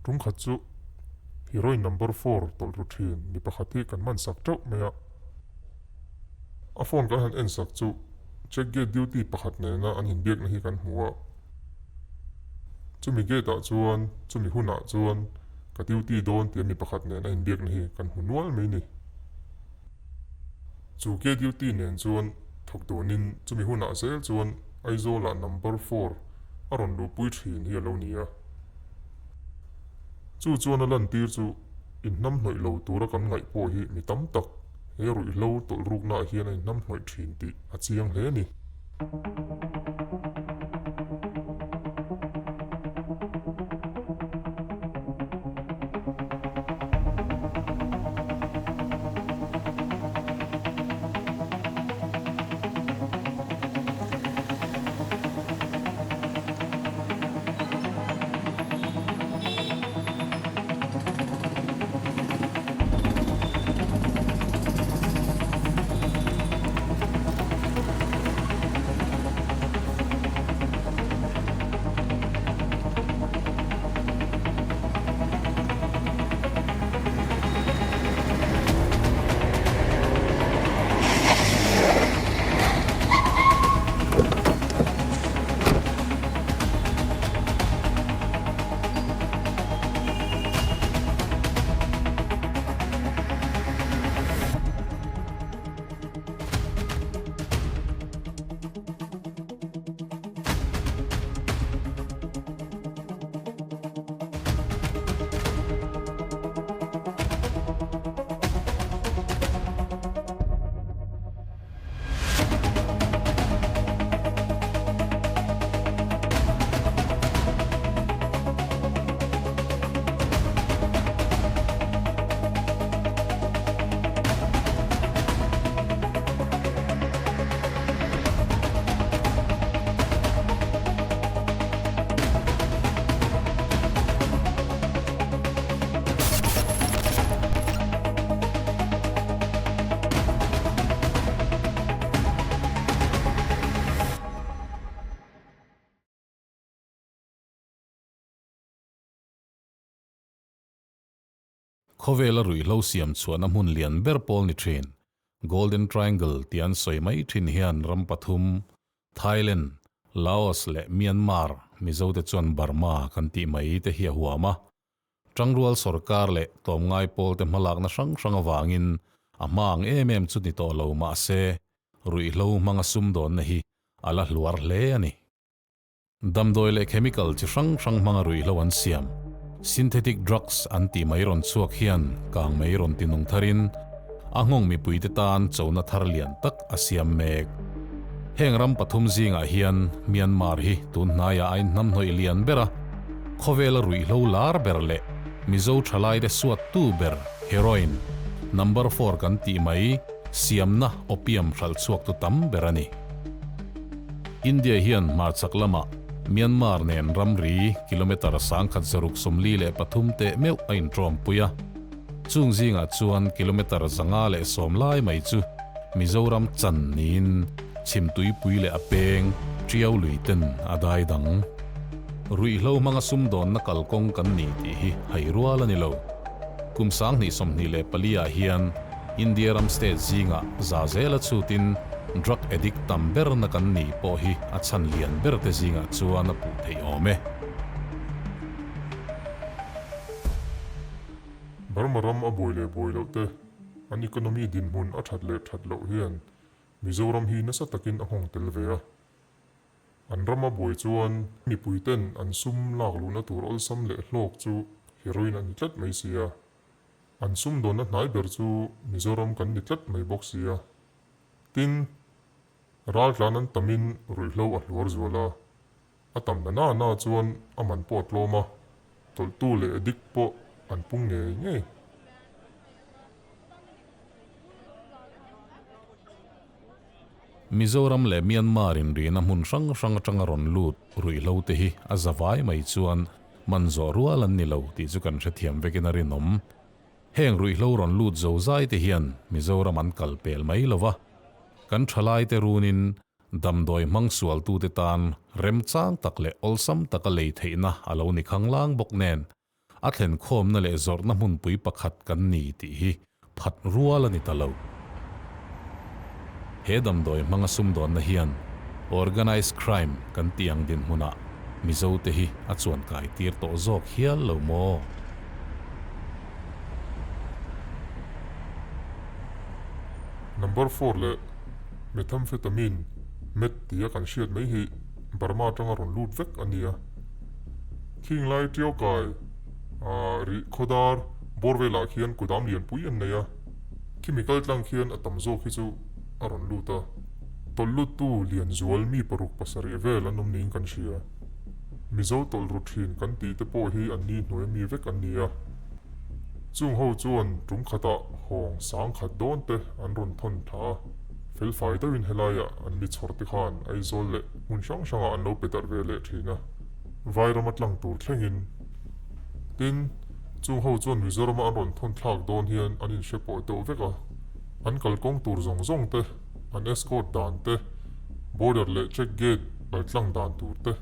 Ṭumkhat chu heroin number four tawlh ru ṭhin mi pakhat hi kan man sak ṭeuh mai a. A phone kan han en sak chu check gate duty pakhat nena an inbiakna hi kan hmu a. Chumi gate ah chuan chumi hunah chuan ka duty dawn tia mi pakhat nen a inbiakna hi kan hmu nual mai ni. Chu gate duty nen chuan thawk dawnin chumi hunah zel chuan Aizawlah number four a rawn luhpui thin hi a lo ni a. Chu chuan a lantir chu inhnamhnawih lo tura kan ngaih pawh hi mi tam tak he ruihhlo tawlhruknaah hian a inhnamhnawih thin tih a chiang hle a ni. Khawvela ruihhlo siam chhuahna hmun lian ber pawl ni thin, Golden Triangle tih an sawi mai thin hian ram pathum, Thailand, Laos leh Myanmar, Mizote chuan Burma kan tih mai te hi a huam a. Tangrual sorkar leh tlawmngai pawlte hmalakna hrang hrang avangin a hma ang em em chu ni tawh lo mahse ruihhlo hmanga sumdawnna hi a la hluar hle a ni. Damdawi leh chemical chi hrang hrang hmanga ruihhlo an siam, synthetic drugs an tih mai rawn chhuak hian kang mai rawn ti nung tharin a nghawng mipuite tan chona thar lian tak a siam mek. Heng ram pathum zingah hian Myanmar hi tun hnaiah a inhnamhnawih lian ber a, khawvela ruihhlo lar ber leh Mizo thalaite suattu ber heroin, number four kan tih mai, siamna opium hralh chhuaktu tam ber a ni. India hian hmarchhak lamah Myanmar nen ramri kilometre 1643 teh meuh a inṭawmpui a, chung zingah chuan kilometre 510 lai mai chu Mizoram chan niin Chhimtuipui leh a peng Tiau lui ten a dai dang. Ruihhlo hmanga sumdawnna kalkawng kan ni tih hi hai rual a ni lo. Kum 2024 ah hian India ram state zingah za zela chhutin drug addict tam berna kan ni pawh hi a chhan lian ber te zingah chuan a puh theih awm e. Burma ram a buai leh buai loh te, an economy dinhmun a that leh that loh hian Mizoram hi nasa takin a nghawng tel ve a. An rama buai chuan mipui ten an sum lak luhna tur awlsam leh hlawk chu heroin a ni tlat mai si a. An sumdawnna hnai ber chu Mizoram kan ni tlat mai bawk si a. Tin, raltlan an tamin ruihhlo a hluar zual a. A tam na na na chuan a man pawh a tlawm a, tawlhtu leh addict pawh an pung ngei ngei. Mizoram leh Myanmar in rihna hmun hrang hrang atanga rawn lut ruihhlo te hi a za vai mai chuan man zawh rual an ni lo tih chu kan hrethiam vekin a rinawm. Heng ruihhlo rawn lut zo zai te hian Mizoram an kal pel mai lo va, kan thalai te runin Damdawi hmang sualtute tan remchang tak leh awlsam taka lei theihna a lo ni khanglang bawk nen, a thlen khawmna leh zawrhna hmunpui pakhat kan ni tih hi phat rual a ni ta lo. He damdawi hmanga sumdawnna hian Organised Crime kan tih ang dinhmunah Mizote hi a chuankai tir tawh zawk hial lo maw? Number four leh Methamphetamine, Meth tia kan hriat mai hi Burma atanga rawn lut vek a nia. Khing lai Tiau kai ah rih khawdar bawr velah khian kudam lianpui an nei a, khimi kal tlang khian a tam zawk hi chu a rawn lut a. Tawlh luttu Lianzual mi paruk pasarih vel an awm niin kan hria. Mizo tawlh ru thin kan tih te pawh hi an ni hnuai mi vek an ni a. Chung ho chuan tum khatah hawng sang khat dawn te an rawn thawn tha a, felfai deuhin helaiah an mi chhawr te khan Aizawl leh hmun hrang hrangah an lo pe darh ve leh thin a, Vairama tlang tur thlengin. Tin, chung ho chuan Mizorama an rawn thawn thlak dawn hian an inhre pawh deuh vek a, an kalkawng tur zawng zawng te, an escort dan te, border leh check gate paltlang dan tur te,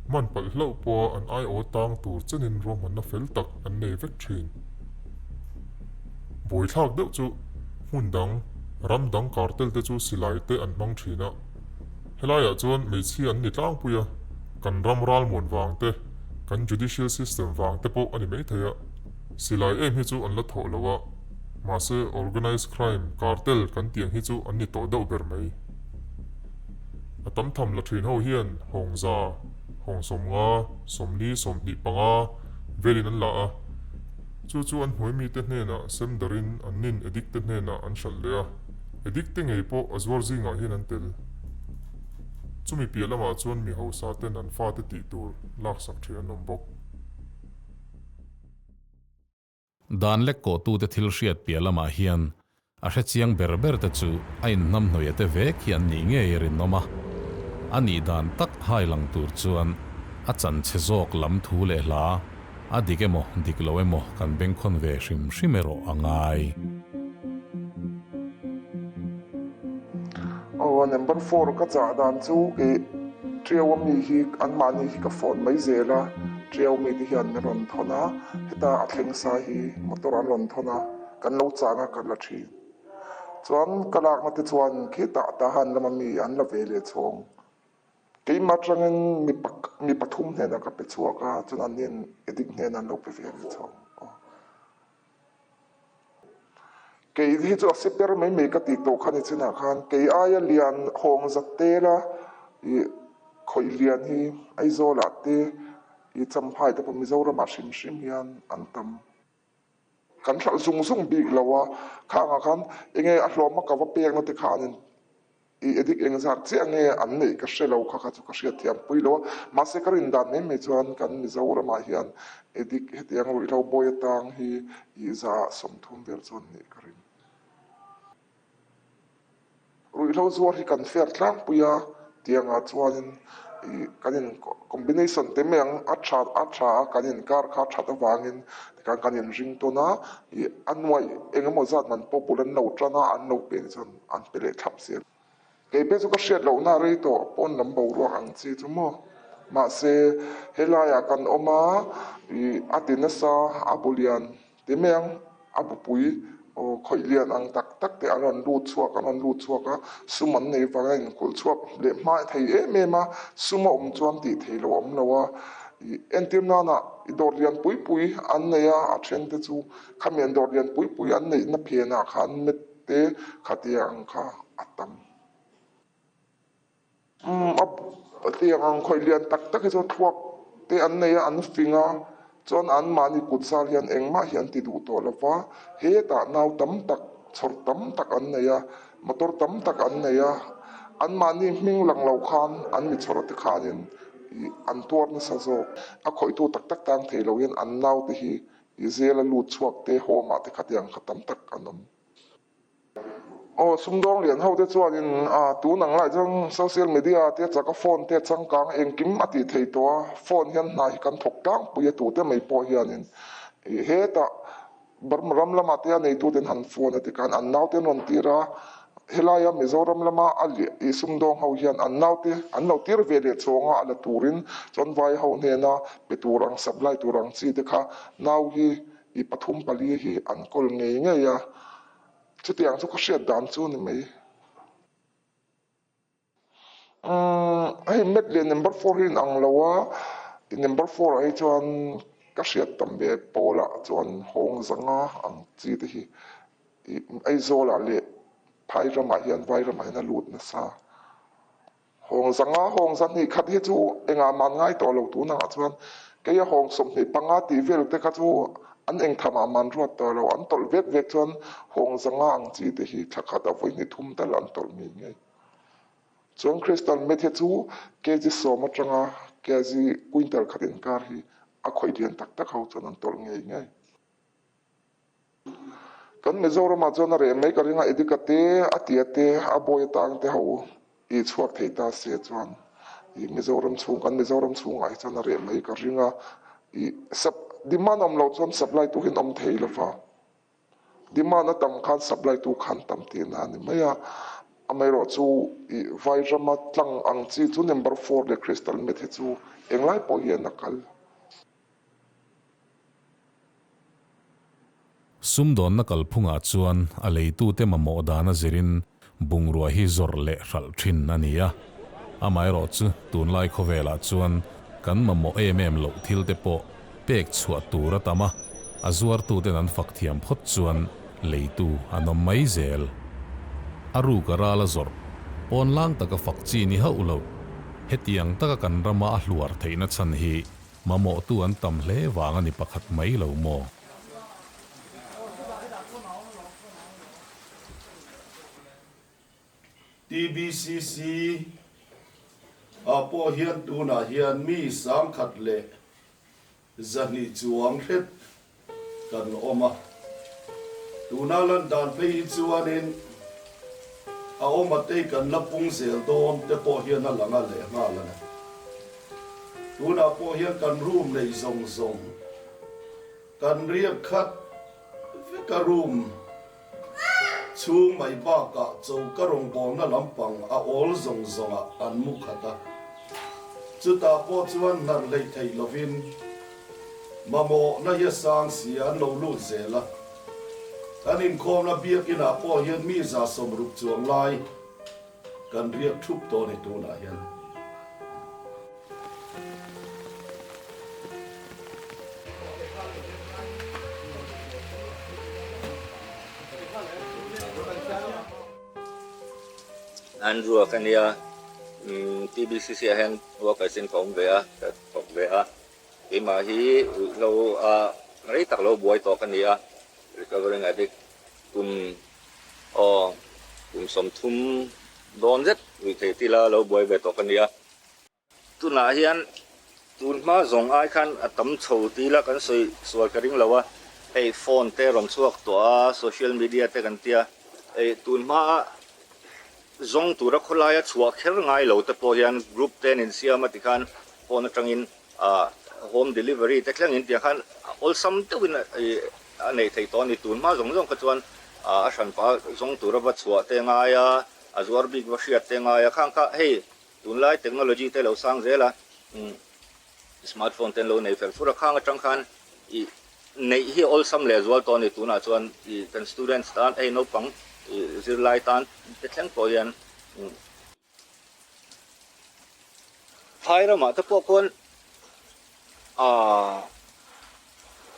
hman palh hlauh pawha an aiaw tang tur chenin ruahmanna fel tak an nei vek thin. Buaithlak deuh chu hmun dang, ram dang cartel te chu silai te an hmang thin a, helaiah chuan hmeichhia an ni tlangpui a, kan ram ralmuan vang te, kan judicial system vang te pawh a ni maithei a, silai em hi chu an la thawh lo a. Mahse organised crime cartel kan tih ang hi chu an ni tawh deuh ber mai. A tam tham la thin ho hian Hawngza, Hawng 50, 40, 25 velin an la a. Chu chu an hnuai mite hnenah sem darin an nin addict te hnenah an hralh leh a. Addict te ngei pawh a zuar zingah hian an tel. Chumi piah lamah chuan mi hausa ten an fate tih tur laksak thin an awm bawk. Dan lek kawhtute thil hriat piah lamah hian a hre chiang ber ber te chu a inhnamhnawih te vek hi an nih ngei a rinawm a. A nih dan tak hai lang tur chuan a chan chhe zawk lam thu leh hla a dik emaw dik lo emaw kan bengkhawn ve hrim hrim erawh a ngai. Aw number four ka chah dan chu kei Tiau a mi hi anmahni hi ka phone mai zel a, Tiau mite hian min rawn thawn a, heta a thleng sa hi motor an rawn thawn a, kan lo chang a ka la thin. Chuan ka lakna te chuan khitah Tahan lama mi an la ve leh chhawng. Keimah atangin mi pathum hnenah ka pe chhuak a, chuan an nen Edik hnenah an lo pe ve leh chhawng. Kei hi chu a si per mai mai ka tih tawh kha ni chinah khan kei aia lian hawng zat tela ih khawih lian hi Aizawlah te ih Champhai te pawh Mizoramah hrim hrim hian an tam. Kan hralh zung zung bik lo a, khangah khan enge a hlawma ka va pekna te kha an in I edik engzat chiah nge an neih ka hre lo kha kha chu ka hriat thiam pui lo a, mahse ka rin dan mai mai chuan kan Mizoramah hian edik hetiang ruihhlo bawi atang hi i za 30 vel chuan nih ka ring. Ruihhlo zuar hi kan fair tlangpui a, tiangah chuanin i kan in combination te mai ang a tha a tha a kan inkar kha that avangin tikhan kan inring tawn a, i a nuaih engemaw zat man pawh bul an lo tan a, an lo peng chuan An pe leh thlap zel. Kei pawh chu ka hriat lohna a rei tawh pawn lam boruak ang chi chu maw. Mahse, helaiah kan awm a, ih a ti nasa, a bu lian ti mai ang, a bupui aw khawih lian ang tak tak te an rawn lut chhuak, an rawn lut chhuak a, sum an nei vang a inkulh chhuak leh hma thei em em a, sum a awm chuan tih theih loh a awm lo a. Ih entir nana i dawr lian pui pui an nei a, a then te chu khami an dawr lian pui pui an neihna phenah khan met Te khatiang ang kha a tam. Umm a tiang ang khawih lian tak tak hi chu thluak te an nei a, an fing a, chuan anmahni kut zal hian engmah hi an ti duh tawh lo va, hetah nau tam tak, chhawr tam tak an nei a, motor tam tak an nei a, anmahni hming lang lo khan an mi chhawr te khanin ih an tuar nasa zawk. A khawihtu tak tak tang thei lo hian an naute hi ih zela lut chhuak te home ah te khatiang kha tam tak an awm. Aw sumdawng lian ho te chuanin a tun ang lai chuan social media te chak a phone te changkang engkim a tih thei tawh a, phone hian hna hi kan thawk tlangpui a tute mai pawh hianin hetah Burma ram lamah te a neituten han phone a tikhan an naute an rawn tir a. Helaia Mizoram lama a ih sumdawng ho hian an naute an lo tir ve leh chuang a, a la turin chuan vai ho hnena pe tur ang supply tur ang chi te kha nau hi ih pathum pali hi an kawl ngei ngei a, chutiang chu ka hriat dan chu ni mai. Umm hei mat leh number four hi inang lo a, number four ah hi chuan ka hriat tam ve pawlah chuan hawng zanga ang chi te hi ih Aizawl ah leh phai ramah hian vai ramah hian a lut nasa. Hawng zanga hawng zahnih khat hi chu engah mah an ngai tawh lo tunah chuan keia hawng 25 tih vel te kha chu an engtham ah mah an ruat tawh lo, an tawlh vek vek chuan hawng zanga ang chi te hi thla khat a vawi hnih thum tal an tawlh ngei ngei. Chuan Crystal meth hi chu kg sawm atanga kg quintal khat inkar hi a khawih lian tak tak ho chuan an tawlh ngei ngei. Kan Mizoramah chuan a reh mai ka ring a, Edika te, a tia te, a bawi atang te ho i chhuak thei ta se chuan i Mizoram chhung kan Mizoram chhungah hi chuan a reh mai ka ring a, i sap demand awm loh chuan supply tu hian awm thei lo va. Demand a tam khan supply tu khan tam tihna a ni mai a, amaherawh chu i vai rama tlang ang chi chu number four leh crystal meth hi chu englai pawh hian a kal. Sumdawnna kalphungah chuan a leitute mamawh dan a zirin Bungrua hi zawrh leh hralh thin a ni a, amaherawh chu tunlai khawvelah chuan kan mamawh em em loh thil te pawh pek chhuah tur a tam a, a zuartuten an fak thiam phawt chuan leitu an awm mai zel. A ruk a ral a zawrh, pawn lang taka fak chi ni hauh lo. Hetiang taka kan rama a hluar theihna chhan hi mamawhtu an tam hle vang a ni pakhat mai lo maw? TBCC ah pawh hian tunah hian mi sangkhat leh zahnih chuang hret kan awm a. Tuna lan dan phei hi chuanin a awm a tei kan la pung zel dawn te pawh hian a lang a leh nghal a ni. Tunah pawh hian kan room nei zawng zawng kan riak khat vek a room Chhung mai bakah choka rawngbawlna lampang a awl zawng zawngah an mu khat a. Chutah pawh chuan hnar hleih theih lovin mamawhna hi a sang si a, an lo lut zel a. Kan inkhawmna biakinah pawh hian mi 160 chuang lai kan riak thup tawh a ni tunah hian. Andrew a ka nia TBCC ah hian workers in ka awm ve a ka thawk ve a keimah hi ruihhlo a rei tak lo buai tawh ka ni a recovering addict kum aw kum 30 dawn zet ruihtheih tila lo buai ve tawh ka ni a. Tunah hian tun hma zawng ai khan a tam chho tila kan sawi sual ka ring lo a, hei phone te rawn chhuak tawh a, social media te kan tia, hei tun hma a zawng tura khawlaia chhuah kher ngai lo te pawh hian group te an insiam a tikhan phone atangin ah home delivery te thlengin tiang khan awlsam deuhin a neih theih tawh a ni. Tun hma zawng zawng kha chuan a hranpa zawng tura va chhuah te ngai a, a zuar bik va hriat te ngai a, khang kha hei Tunlai technology te lo sang zel a, smartphone te an lo nei fel fur a, khang atang khan i neih hi awlsam leh zual tawh a ni tunah chuan i kan students tan hei naupang i zirlai tan te thleng pawh hian phai ramah te pawh khuan aaa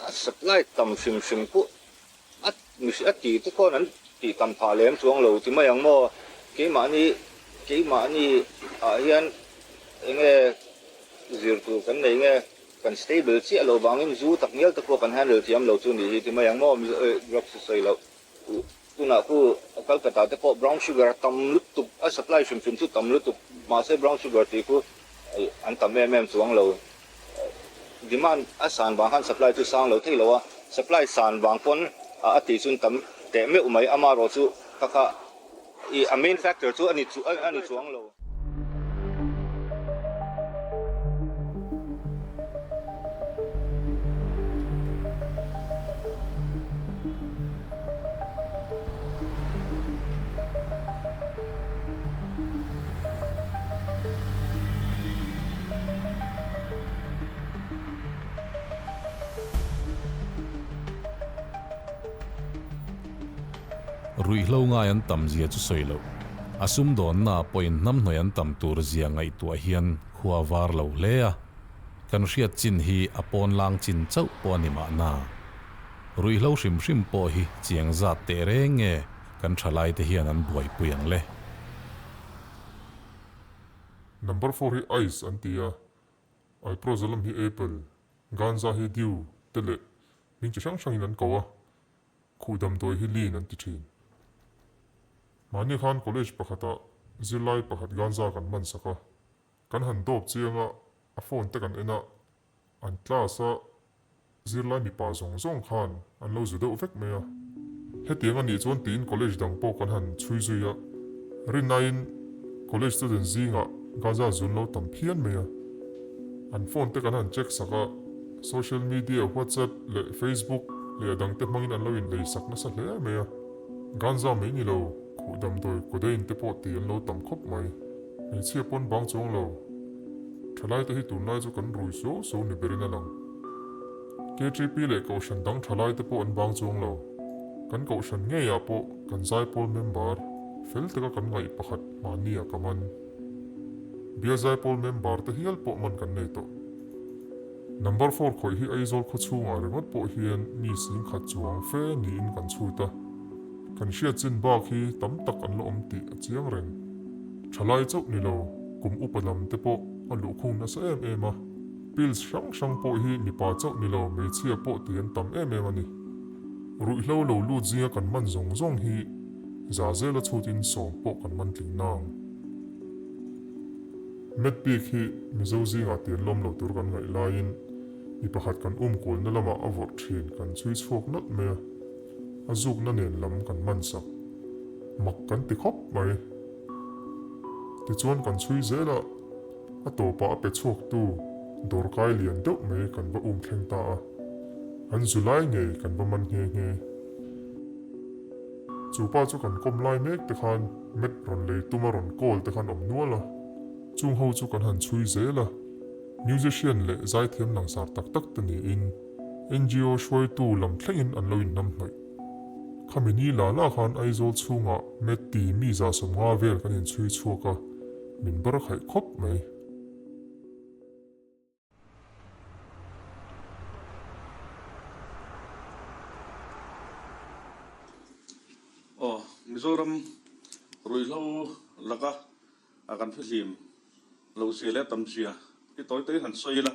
a supply tam hrim hrim pawh A mihring a ti te khawn an tih tam phah lem chuang lo ti mai ang maw? Keimahni keimahni ah hian eng nge zir tur kan nei nge kan stable chiah loh vangin zu tak ngial te pawh kan handle thiam lo chu nih hi ti mai ang maw? Drugs a sawi loh tunah khu Calcutta te pawh brown sugar a tam lutuk a supply hrim hrim chu tam lutuk mahse brown sugar tih khu an tam em em chuang lo. Demand a san vang khan supply chu sang lo thei lo a, supply san vang pawn a tih chun tam teh meuh mai, amaherawh chu kha kha i a main factor chu a ni a ni chuang lo. Ruihhlo ngai an tam zia chu sawi loh. A sumdawnna pawhin hnamhnawih an tam tur zia ngaihtuah hian khua var lo hle a. Kan hriat chin hi a pawn lang chin chauh pawh a ni mahna. Ruihhlo hrim hrim pawh hi chiang zat teh reng nge kan thalaite hian an buaipui ang le. Number four hi ice an ti a, Alprazolam hi apple, ganja hi dew te leh hming chi hrang hrangin an ko a, khuh damdawi hi lean an ti thin. Mahni khan college pakhatah zirlai pakhat ganja kan man sak a, kan han dawp chiang a, a phone te kan en a, An class a zirlai mipa zawng zawng khan an lo zu deuh vek mai a. Hetiang a nih chuan tiin college dang pawh kan han chhui zui a, rinaiin college student zingah Gaza zun lo tam phian mai a. An phone te kan han check sak a, social media WhatsApp leh Facebook leh a dangte hmangin an lo inlei sak nasa hle mai a. Ganza mai ni lo, khuh damdawi codeine te pawh ti an lo tam khawp mai. Hmeichhia pawn bang chuang lo. Thalaite hi tunlai chu kan rui suau suau ni berin a lang. KTP leh Kohhran dang thalaite pawh an bang chuang lo. Kan Kohhran ngeiah pawh kan Zaipawl member fel taka kan ngaih pakhat mahni ah ka man. Bial Zaipawl member te hial pawh man kan nei tawh. Number four khawih hi Aizawl khaw chhungah ringawt pawh hian mi singkhat chuang fe niin kan chhut a. Kan hriat chin bak hi tam tak an la awm tih a chiang reng. Thalai chauh ni lo, kum upa lam te pawh a luhkhung nasa em em a. Pills hrang hrang pawh hi mipa chauh ni lo hmeichhia pawh ti an tam em em a ni. Ruihhlo lo lut zinga kan man zawng zawng hi za zela chhutin sawm pawh kan man tling nang. Met bik hi Mizo zingah tian lawm lo tur kan ngaih laiin mi pakhat kan um kualna lamah a vawrh thin kan chhui chhuak nalh mai a, a zukna nen lam kan man sak. Mak kan ti khawp mai. Tichuan kan chhui zel a, a tawpah a pe chhuaktu dawrkai lian deuh mai kan va um thleng ta a, an zu lai ngei kan va man nghe nghe. Chu pa chu kan kawm lai mek te khan met rawn lei tuma rawn call te khan awm nual a, chung ho chu kan han chhui zel a, musician leh zaithiam langsar tak tak te niin NGO hruaitu lam thlengin an lo inhnam hnawih. Khami ni la la khan Aizawl chhungah met ti mi 150 vel kan inchhui chhuak a, min bar khaih khawp mai. Aw, Mizoram ruihhlo laka a kan fihlim lo zia leh tam zia hi tawi tawiin han sawi ila.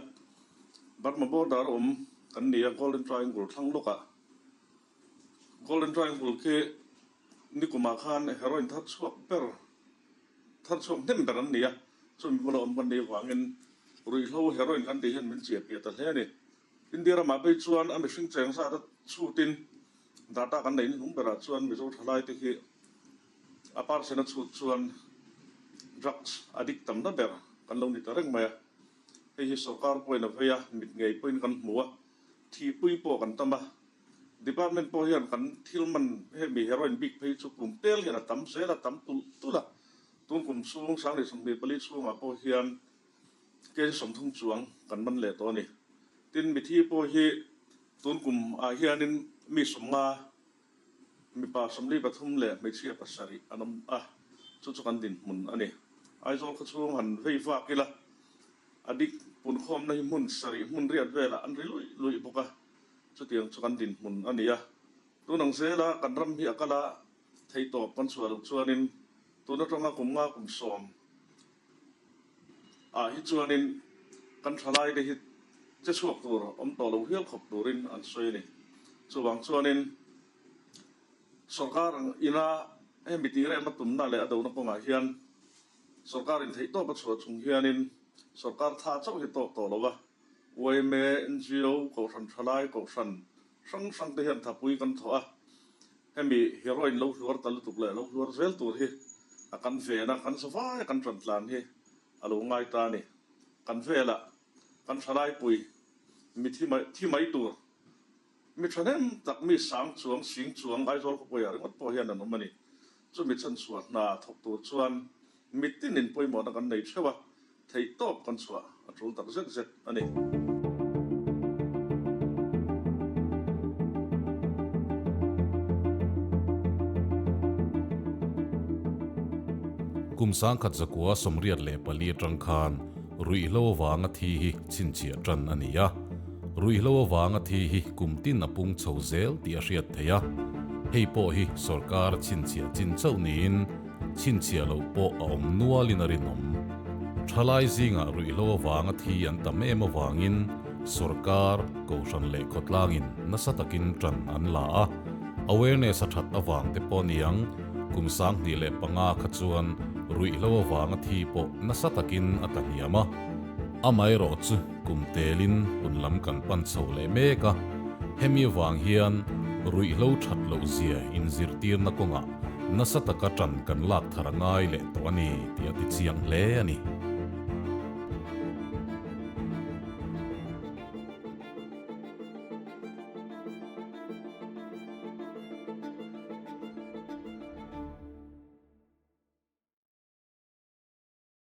Burma border awm kan ni a, Golden Triangle thlang lawkah. Golden Triangle khi nikumah khan heroin thar chhuak ber Thar chhuak hnem ber an ni a, chumi bula awm kan nih vangin ruihhlo heroin kan tih hian min chiah piah ta hle a ni. India ramah phei chuan a mihring cheng zat a chhutin data kan neih hnung berah chuan Mizo thalaite hi a percent a chhut chuan drugs addict tamna ber kan lo ni ta reng mai a. Hei hi sorkar pawhin a vei a, mit ngei pawhin kan hmu a, thihpui pawh kan tam a. Department pawh hian kan thil man hemi heroin bik phei chu kum tel hian a tam zel a, tam tulh tulh a. Tun kum chhung 2024 chhungah pawh hian kg 30 chuang kan man leh tawh a ni. Tin, mithi pawh hi tun kum ah hianin mi 50, mipa 43 leh hmeichhia pasarih an awm a, chu chu kan dinhmun a ni. Aizawl khaw chhung han vei vak ila, a dik punkhawmna hi hmun sarih hmun riat velah an ri luih luih bawk a. Chutiang chu kan dinhmun a ni a, tun ang zela kan ram hi a kal a, theihtawp kan chhuah loh chuanin tun atanga kum nga kum sawm ah hi chuanin kan thalaite hi che chhuak tur awm tawh lo hial khawp turin an sawi a ni. Chuvang chuanin sorkar ina hemi tih rem a tumna leh a dona kawngah hian sorkarin theihtawp a chhuah chung hianin sorkar tha chauh hi tawk tawh lo va, Yma, ngo, Kohhran Thalai, Kohhran hrang hrang te hian thapui kan thawh a, hemi heroin lo hluar ta lutuk leh lo hluar zel tur hi a kan ven a, kan zavai a kan tan tlan hi a lo ngai ta a ni. Kan velah kan Thalaipui mi thi mai thi mai tur mi thahnem tak mi sang chuang sing chuang Aizawl khawpuiah ringawt pawh hian an awm a ni. Chumi chhanchhuah hna thawk tur chuan Mitinin pawimawhna kan nei theuh a, theihtawp kan chhuah a tul tak zet zet a ni. Kum 1984 atang khan ruihhlo avanga thi hi chhinchhiah tan a ni a. Ruihhlo avanga thi hi kum tin a pung chho zel tih a hriat theih a. Hei pawh hi sorkar chhinchhiah chin chauh niin chhinchhiah loh pawh a awm nualin a rinawm. Thalai zingah ruihhlo avanga thi an tam em avangin sorkar, kohhran leh khawtlangin nasa takin tan an la a. Awareness a that avang te pawh niang kum 2005 kha chuan ruihhlo avanga thi pawh nasa takin a tlahniam a. Amaherawh chu kum telin hun lam kan pan chho leh mek a, hemi avang hian ruihhlo that loh zia inzirtirna kawngah nasa taka tan kan lak thar a ngai leh tawh a ni tih a ti chiang hle a ni.